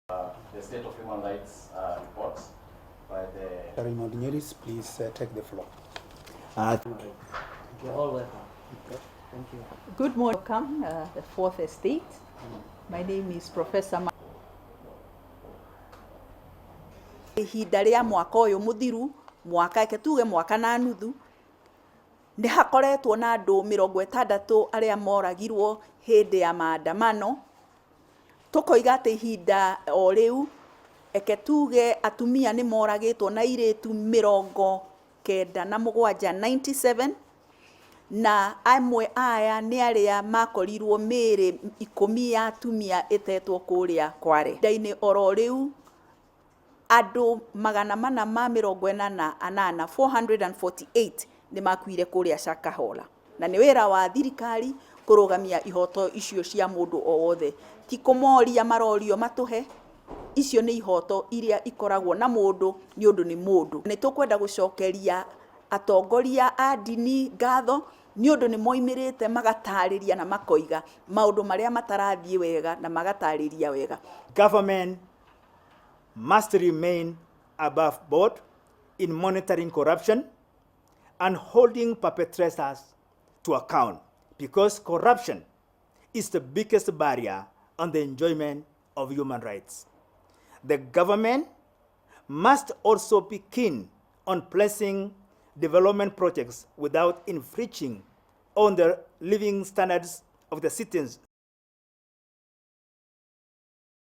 The State of Human Rights report by the Raymond Nyeris, please take the floor. You're all welcome. Thank you. Good morning. Welcome, the Fourth Estate. My name is Professor Ihinda rĩa mwaka ũyũ mũthiru, mwaka eke tuge mwaka na nuthu, nĩ hakoretwo na andũ 60 arĩa moragirwo hĩndĩ ya maandamano. Tũkoiga atĩ ihinda o rĩu, eke tuge atumia nĩ moragĩtwo na airĩtu 97, 97, na amwe aya nĩ arĩa makorirwo mĩĩrĩ 10 ya atumia ĩtetwo kũrĩa Kware. Ihinda-inĩ oro rĩu, andũ 448, 448, nĩ makuire kũrĩa Shakahola. Na nĩ wĩra wa thirikari kũrũgamia ihoto icio cia mũndũ o wothe, ti kũmoria marorio matũhe. Icio nĩ ihoto iria ikoragwo na mũndũ nĩ ũndũ nĩ mũndũ. Nĩ tũkwenda gũcokeria atongoria a ndini ngatho nĩ ũndũ nĩ moimĩrĩte magatarĩria na makoiga maũndũ marĩa matarathiĩ wega na magatarĩria wega. Government must remain above board in monitoring corruption and holding perpetrators to account, because corruption is the biggest barrier on the enjoyment of human rights. The government must also be keen on placing development projects without infringing on the living standards of the citizens.